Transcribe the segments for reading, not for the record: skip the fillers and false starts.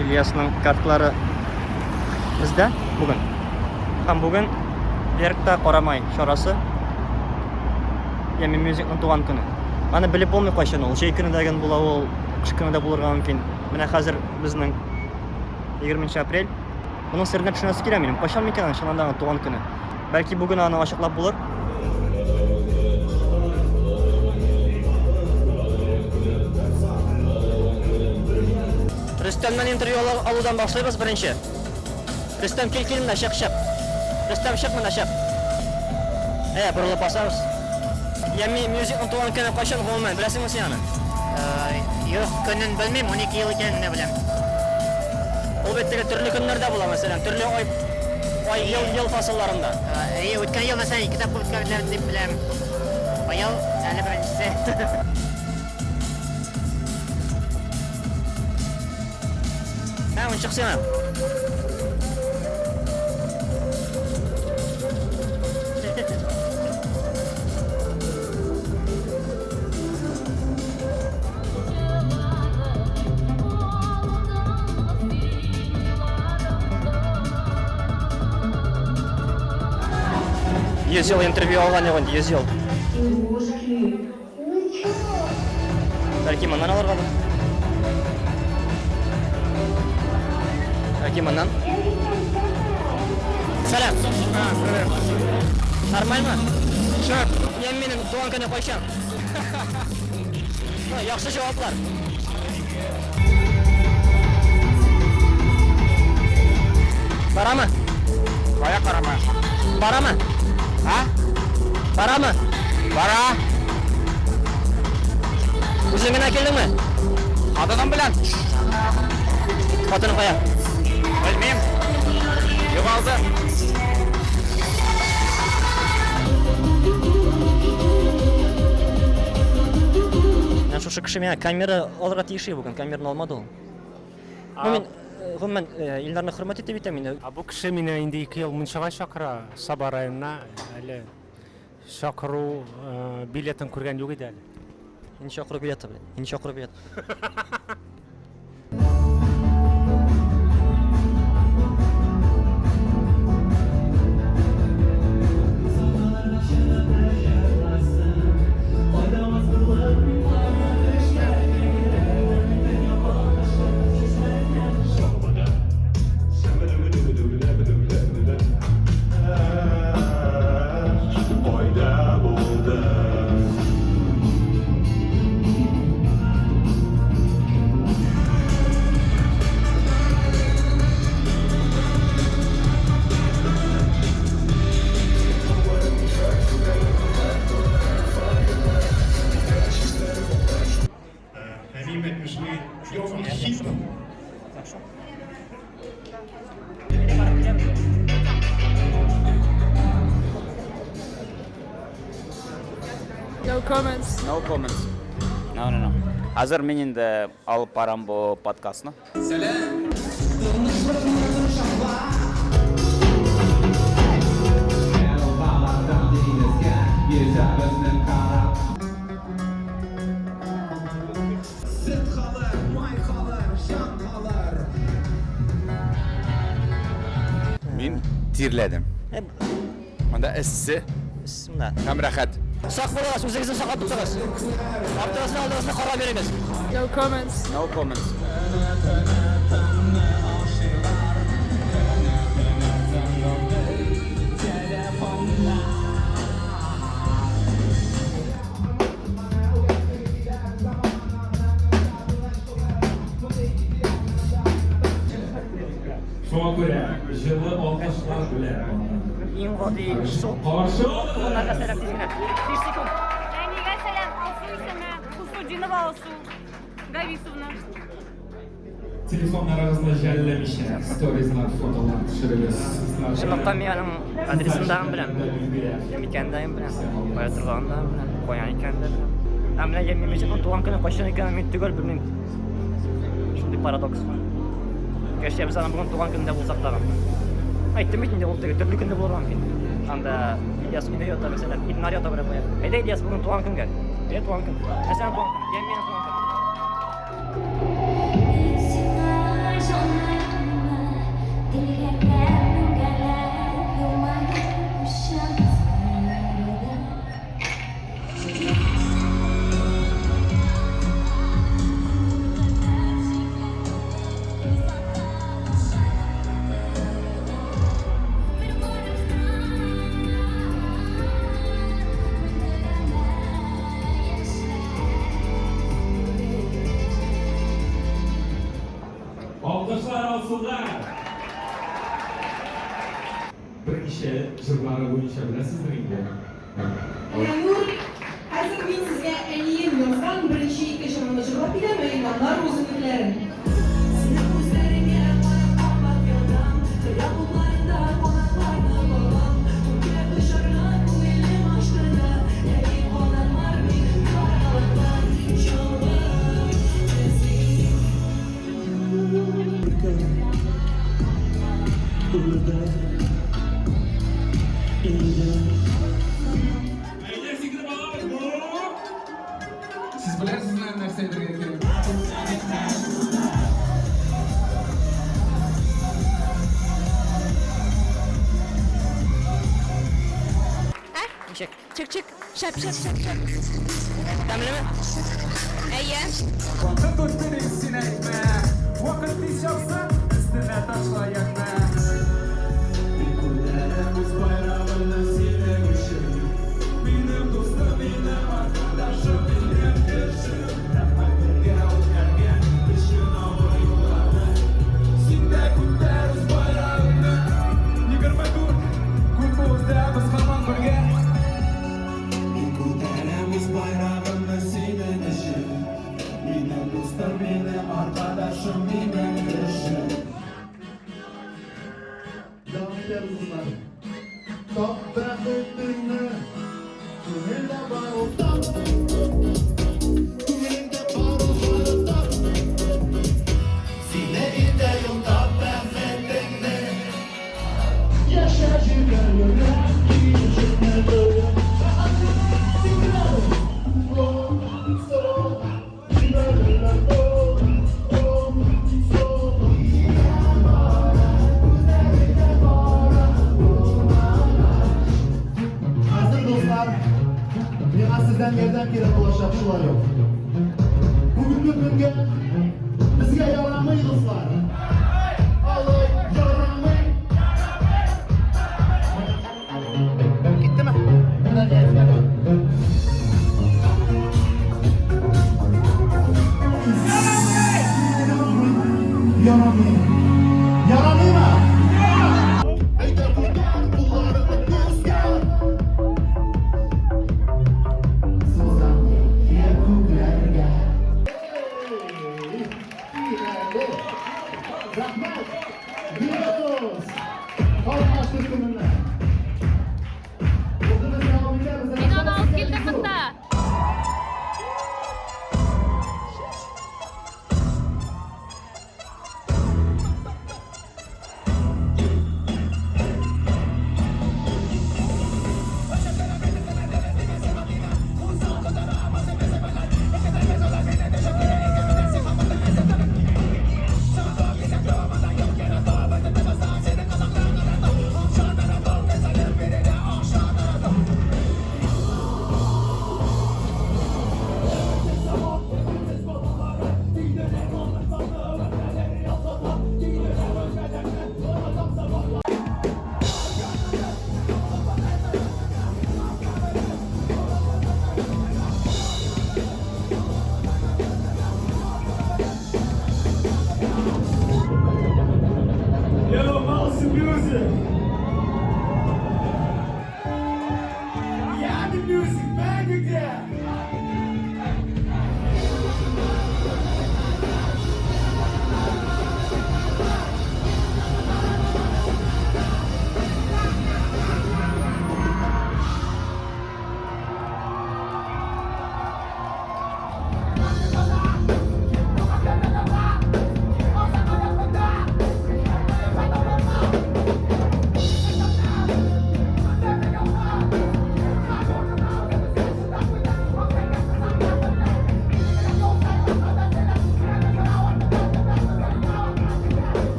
Ильясның картлары бездә бүген. Һәм бүген Веркта Карамай чарасы. Ями Мюзикның туган көне. Аны белеп булмый кайчан ул. Җәй көне дә гөн була ул, кыш көне дә булырга мөмкин. Менә хәзер безнең 20 апрель. Моның серенә төшенәсе килә минем. Кайчан микән аның чыннан да аның туган көне? Бәлки бүген аны ачыклап булыр. Рөстәмнән интервью алудан башлыйбыз беренче. Рөстәм, кил, кил менә, чык, чык. Рөстәм, чык менә, чык. Ә, борылып басабыз. Ями Мюзикның туган көне кайчан гомумән, беләсеңме син аны? Юк, көнен белмим, 12 ел икәнен генә беләм. Ул бит теге төрле көннәрдә була, мәсәлән, төрле ай, ай, ел, ел фасылларында. Әйе, үткән ел, мәсәлән, ике тапкыр үткәрделәр дип беләм. Быел әле беренчесе. Мә, уенчык сиңа. Йөз ел интервью алган юк инде, 100 ел. Бәлки моннан алыргадыр. Бәлки моннан. Сәлам. Нормально? Шәп. Минем туган көне кайчан? Яхшы җаваплар. Барамы? Кая карама? Барамы? А? Барамы? Бара. Үзең генә килдеңме? Хатыным белән. Хатының кая? Белмим. Югалды. Менә шушы кеше миңа камера алырга тиеш иде бүген, камераны алмады ул. Ну, мин, гомумән, Илнарны хөрмәт итеп әйтәм инде. Ә бу кеше мине инде ике ел мунчага чакыра, Саба районына әле чакыру билетын күргән юк иде әле. Инде чакыру билеты, блин. Инде чакыру билеты. Әнием әйтмешли, яхшы. No comments. No comments. No, no, no. Хәзер мин инде алып барам бу подкастны. Сәлам! Сөт калыр, май калыр, җан калыр. Мин тирләдем. Монда эссе һәм рәхәт. Сак булыгыз, үзегезне саклап тотыгыз. Артыгызны, алдыгызны карап йөрегез. No comments. No comments. Шуңа күрә җылы алкышлар белән Иң гади ысул. каршы алыгыз. Туганнарга сәлам тиз генә. 5 секунд. Әнигә сәлам, Алсу исеме, Хусудинова Алсу Гависовна. Телефоннарыгызны жәлләмичә сторизлар, фотолар төшерегез. Чынлыкта мин аның адресын да беләм. Кем икәнен дә беләм. Кая торганын да беләм. Каян икәнен дә беләм. Ә менә Ями Мюзикның туган көне кайчан икәнен мин төгәл белмим. Шундый парадокс. Кәшә без аның бүген туган көнендә булсак тагын. Әйттем бит инде, ул теге төрле көндә булырга мөмкин. Анда Ильяс өйдә ята, мәсәлән, Илнар ята белән куя. Әйдә, Ильяс, бүген туган көнгә. Әйдә туган көн. Мәсәлән, туган көн. Яминың туган көне. Мин сиңа җаным. Алсуга. Берничә җырлары буенча беләсездер инде. Ленур, хәзер мин сезгә әнием язган беренче ике җырымны җырлап бирәм, ә инде аннары үземнекеләрен. Синең күзләреңә карап кабат янам, Хыял утларында канатларны багам. Күккә очарга күңелем ашкына, Ләкин канатлар минем яраланган. Җавап эзлим. Әйдә, сикереп алабыз. Сез беләсезме нәрсә әйтергә кирәк? Ничек? Чик, чик, шәп, шәп, шәп, шәп. Тәмлеме? Әйе. Вакыт үтте дип син әйтмә. Вакыт тиз чапса, өстенә ташла ятма. Мин күтәрәм үз байрагымны синең өчен. Минем дустым, минем аркадашым, минем кешем. Рәхмәт бергә үткәргән өчен авыр юлларны. Син дә күтәр үз байрагыңны. 24 күп узды, без һаман бергә. Мин күтәрәм үз байрагымны синең өчен. Минем дустым, минем аркадашым, минем кешем. Дәвам итәбез, дуслар. Тап бәхетеңне, күңелдә бар ул, тап. Күңелеңдә бар ул, бар ул, тап. Сине илтә юл, тап бәхетеңне. Яшә җирдә йөрәк килешеңне тоеп. Сол, җибәрерләр, ол, ол, сол. Күзләреңдә бара Хәзер, дуслар, миңа сездән ярдәм кирәк булачак шулай ук. Бүгенге көнгә безгә ярамый, дуслар. Алай ярамый. Киттеме? Менә. Ярамый. Ярамыймы? Әйдә, күтәр кулларыңны дуслар. Сузам күкләргә. Рәхмәт. Вирус. Калмаш төркеменә. Үзебез дәвам итәбез. Мин аны алып килдем монда. Yo, Mouse Music! Yeah, the music, man, где?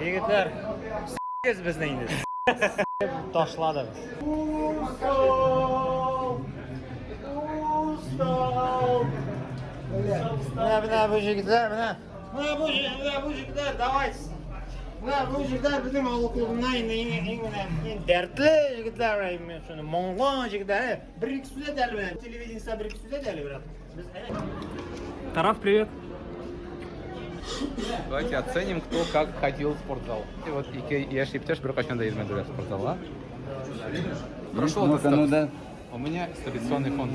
Егетләр, Безне инде. Ташладыгыз. Менә менә бу җегетләр, менә. Менә бу менә бу җегетләр, давайте. Менә бу җегетләр безнең авыл клубыннан инде иң иң менә иң дәртле җегетләр, менә шуны моңлы җегетләр. Бер ике сүз әйт әле менә. Телевидениедә бер ике сүз әйт әле, брат. Без Тараф, привет. Давайте оценим, кто как ходил в спортзал. И вот ике яшь иптәш беркайчан да йөрмәделәр спортзалга. Прошел этот Ну-ка, ну статус. да. У меня стабилизационный фонд.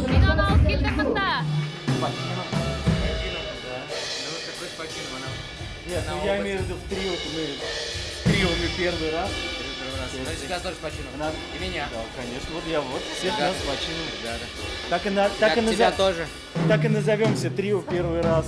Мин аны алып килдем монда. Нет, ну я имею в виду в трио, мы с трио мы первый раз. Ну, тебя тоже почину. И меня. Да, конечно, вот я вот всех Ребята. нас починил. Ребята. Так и, на, так, и Тебя назов- тоже. так и назовемся трио первый раз.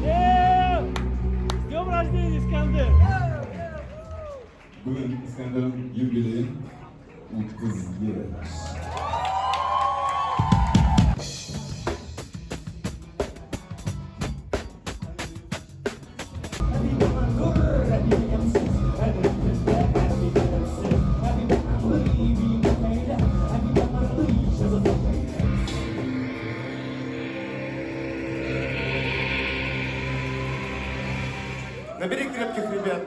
С днем рождения, Искандер! Бүген Искәндәрнең юбилее 30 яшь. Набери крепких ребят.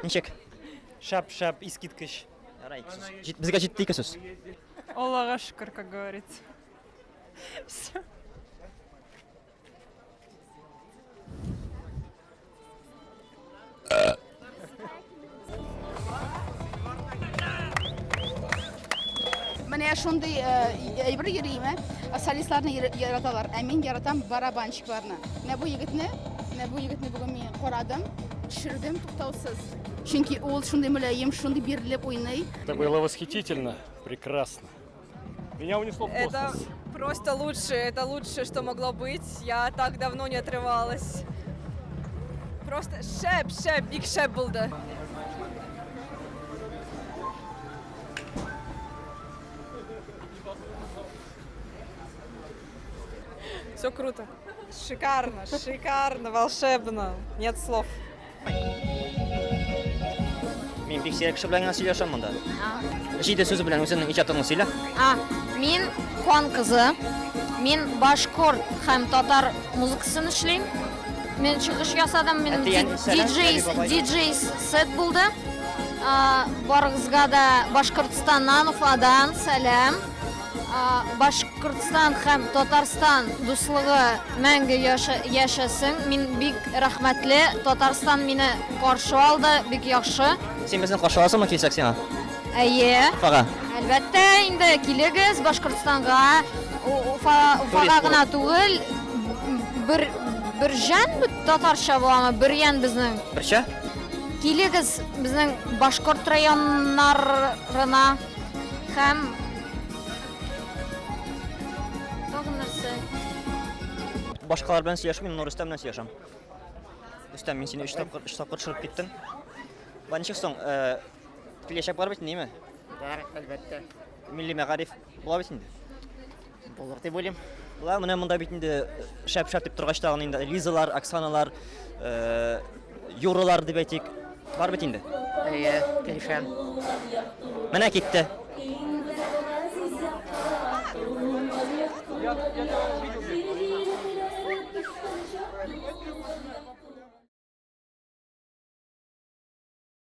Ничек? Шәп, шәп, искиткеч. Ярай, ике сүз. Җит, безгә җитте ике сүз. Аллага шөкер, как говорится. Все. Менә шундый әйбер йөриме? Солистларны яраталар, ә мин яратам барабанщикларны. Менә бу егетне, менә бу егетне бүген мин карадым, төшердем туктаусыз. Чөнки ул шундый мөлаем, шундый бирелеп уйный. Это было восхитительно, прекрасно. Меня унесло в Это космос. просто лучшее, это лучшее, что могло быть. Я так давно не отрывалась. Просто шәп, шәп, бик шәп булды. Все круто. Шикарно, шикарно, волшебно. Нет слов. Мин бик сирәк кеше белән генә сөйләшәм монда. Җиде сүзе белән үзеңнең иҗатыңны сөйлә. А, мин хан кызы. Мин башкорт һәм татар музыкасын эшлим. Мин чыгыш ясадым, минем диджей диджей сет булды. Барыгызга да Башкортстаннан, Уфадан сәлам. Башкортстан һәм Татарстан дуслыгы мәңге яшәсен. Мин бик рәхмәтле. Татарстан мине каршы алды, бик яхшы. Син безне каршы аласыңмы, килсәк сиңа? Әйе. Уфага. Әлбәттә, инде килегез Башкортстанга. Уфа, Уфага гына түгел, бер Бөрҗән татарча буламы? Бөрьян безнең. Берчә? Килегез безнең башкорт районнарына. Һәм тагын нәрсә? Башкалар белән сөйләшмим, но Рөстәм белән сөйләшәм. Рөстәм, мин сине өч тапкыр, өч тапкыр төшереп киттем. Ба ничек соң, э, киләчәк бар бит, неме? Бар, әлбәттә. Милли мәгариф була бит инде. Булыр дип уйлыйм. Була, менә монда бит инде шәп-шәп дип торгач тагын инде Лизалар, Оксаналар, э, Юралар дип әйтик. Бар бит инде. Әйе, килешәм. Менә китте.